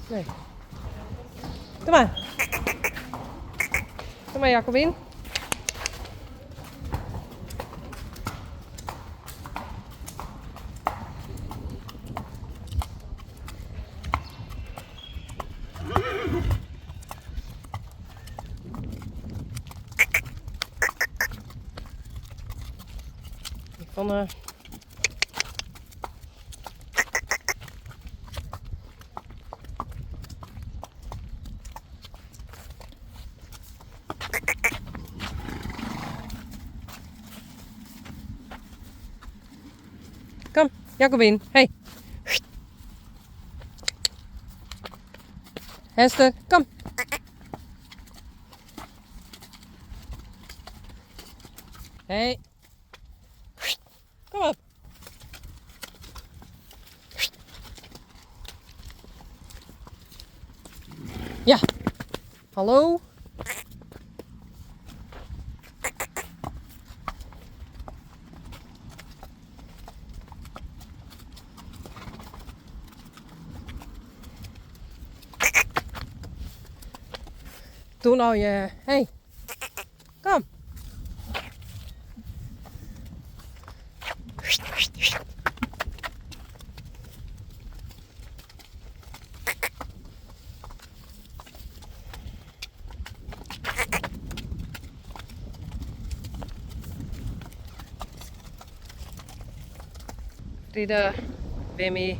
Nee. Kom mar. Kom mar Jacobien. Yvonne. Kom, Jacobien. Hey. Hester, kom. Hey. Kom op. Ja. Hallo. Doe nou je. Hey. Kom. Frida, Wimmy,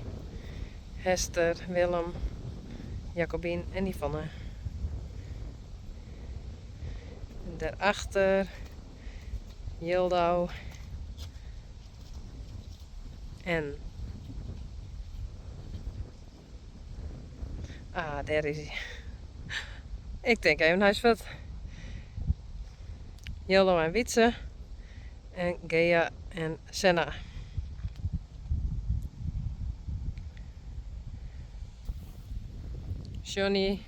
Hester, Willem, Jacobien en Yvonne. En daarachter Jildau en. Ah, dêr is hy. Ik tink even, hy is fuort. Jildau en Wietse en Gea en Senna. Johnny.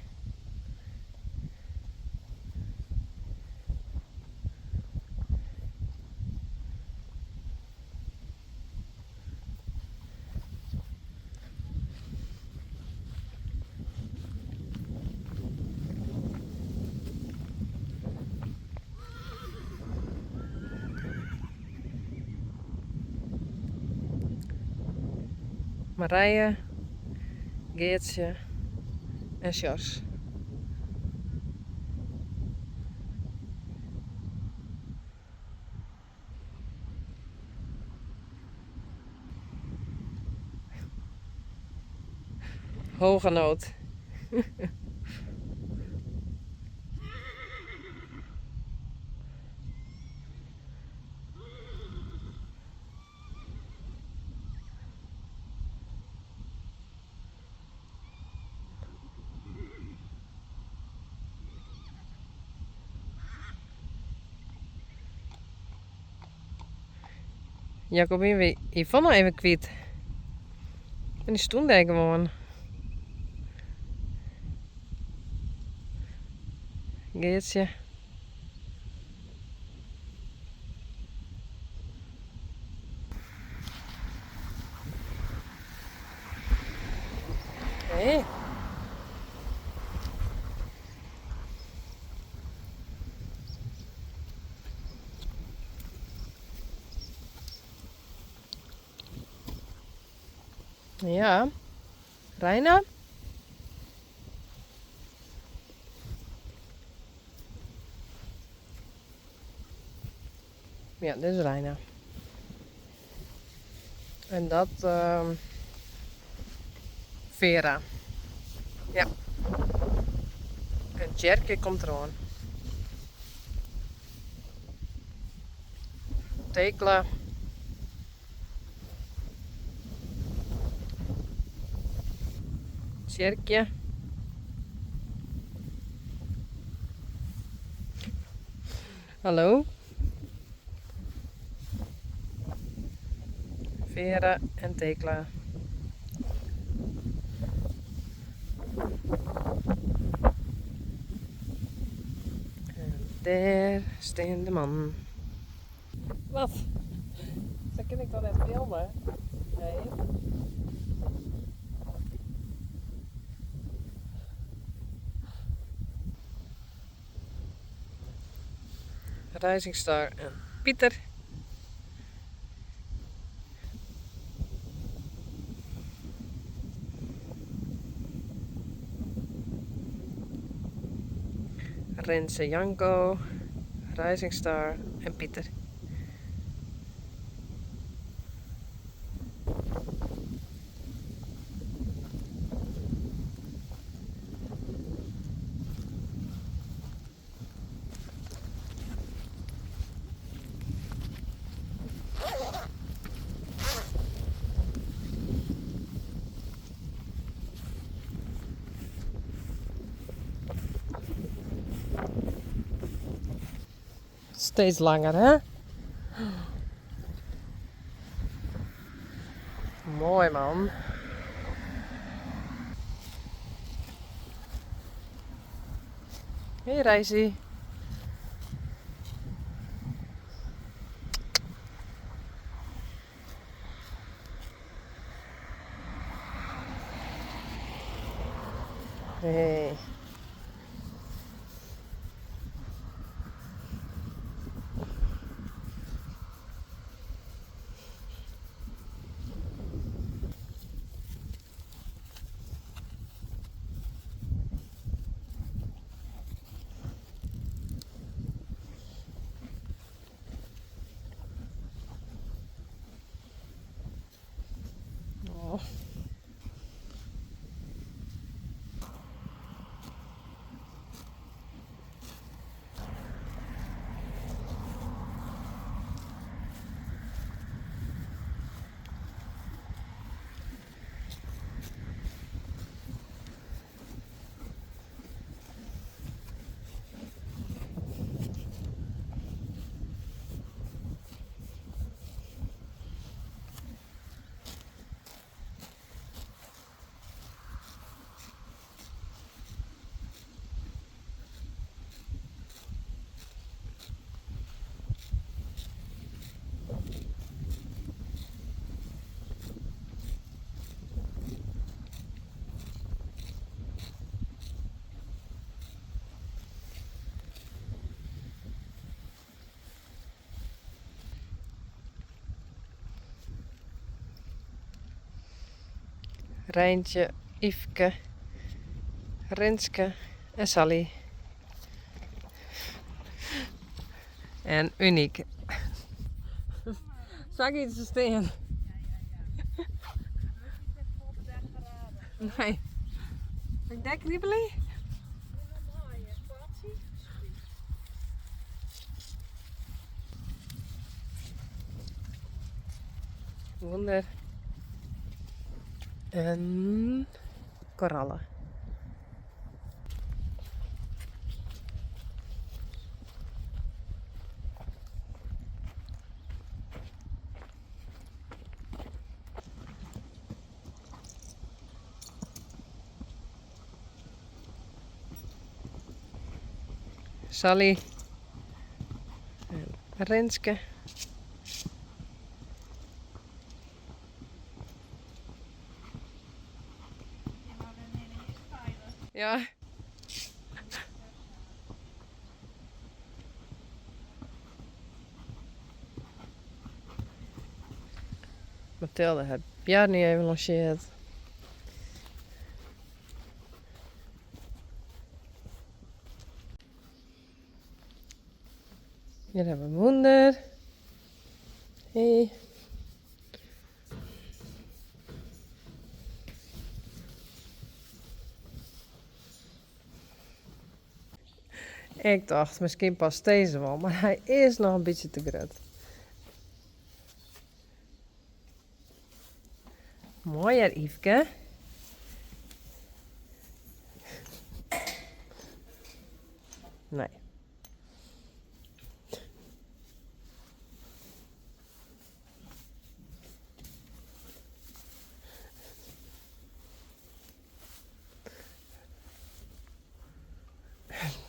Marije, Geartsje en Sjors. Hoge noot. Jacobien wie Yvonne even kwyt. En dy stûn dêr gewoan. Geartsje. Hey. Ja, Reina. Ja, dit is Reina. En dat Vera. Ja. En Tjerke komt deroan. Tekla. Tsjerkje. Hallo. Vera en Tekla. En dêr stean de mannen. Wat? Sa kin ik toch net filme? Nee. Rising Star en Pieter. Rinse Janko, Rising Star en Pieter. Steeds langer, hè? Mooi man. Hey Reisie. Hey. Oh. Reintje, Yfke, Rinske en Sally. En Uniek. Sa giet se stean. Nee. Sil ik dêr kriebelje? Wûnder. En korallen. Sally en Rinske. Ja. Mathilde hat Bjarni even longeard. Hjir hawwe we Wûnder. Hey. Ik tocht, miskien past dizze wol, mar hy is noch in bytsje te grut. Moai hear, Yfke. Nee.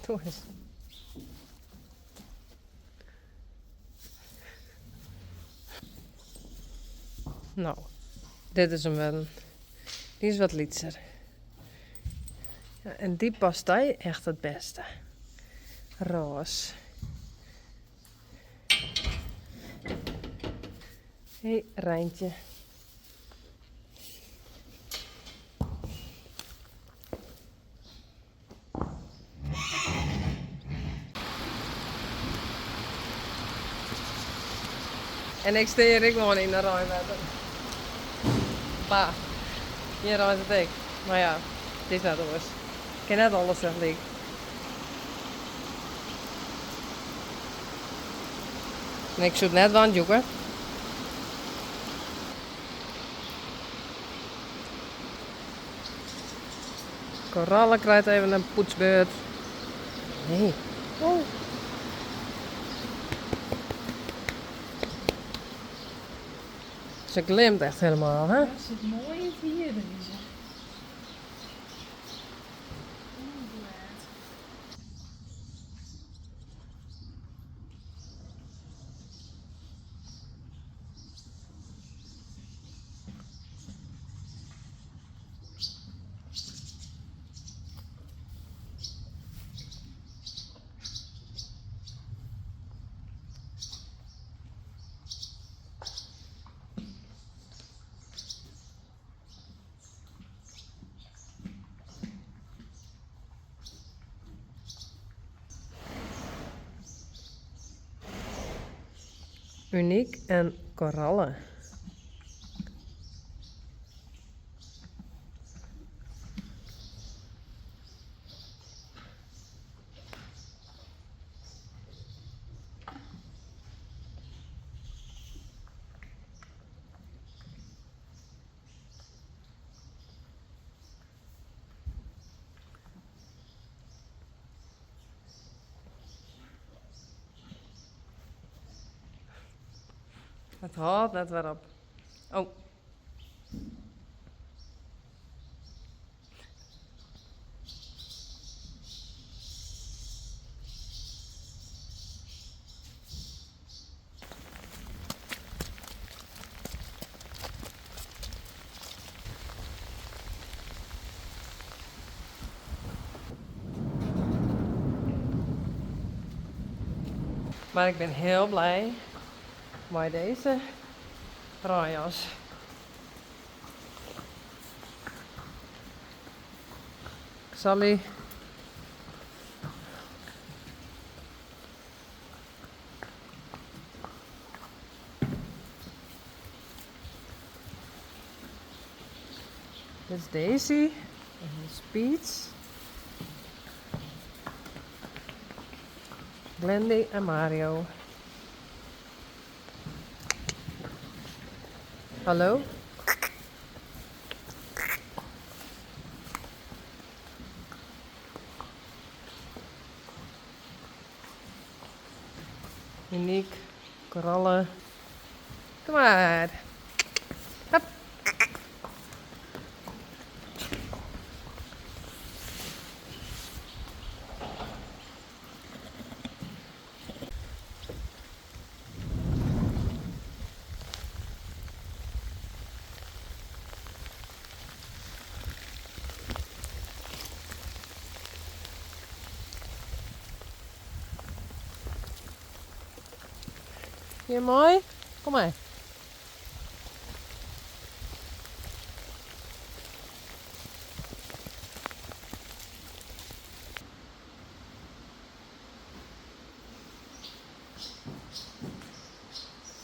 Doe eens. No, dit is him wurden. Dy is wat lytser. Ja, en dy past dy echt it bêste. Rôs. Hey Reintje. En ik stean hjir ek gewoan yn de reinwetter. Bah, hjir reint it ek. Mar ja, it is net oars. Ik kin net alles tagelyk. En ik soe it net dwaan, Djoeke. Koralle krijt even in poetsbeurt. Nee. Oh. Ze glimt echt helemaal, hè? Ja, zit mooi in het hier, deze. Oeh, glêd. Uniek en korallen. Het hâldt net wer op. Oh. Mar ik bin hiel blij mei dizze reinjas. Sally. Dit is Daisy en dit is Peach. Glendy en Mario. Hallo? Uniek, korallen. Kom maar. Hop. Vind je mooi? Kom maar.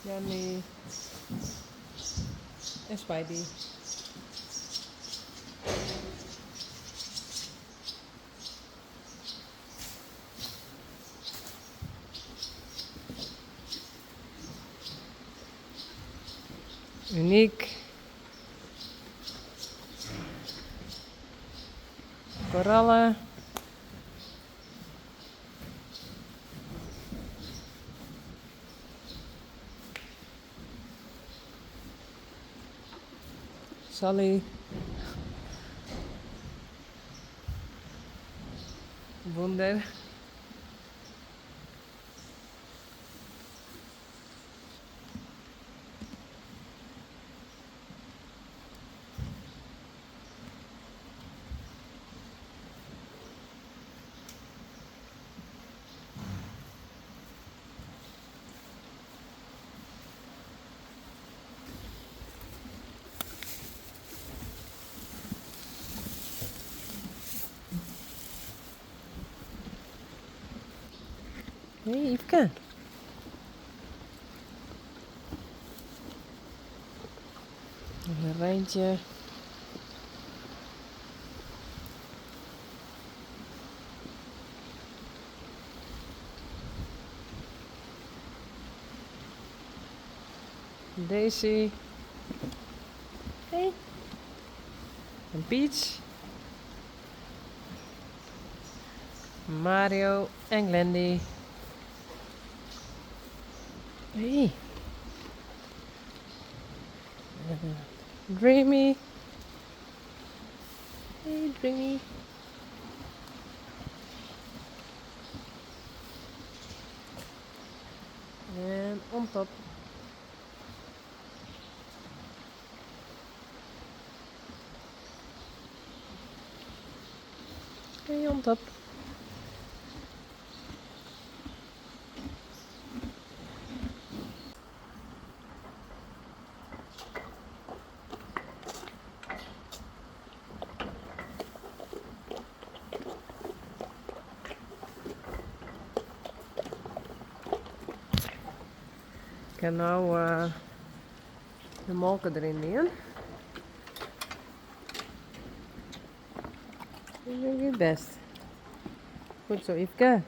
Jenny en Spidey. Uniek. Korallen. Sally. Wunder. Hey Yfke. Een Reintje. Daisy. Hey. En Peach. Mario en Glendy. Hey. Dreamy. Hey, Dreamy. En on top. Hey, on top. Ik ha no de molke deryn dien. Dat giet bêst. Goed zo, Yfke.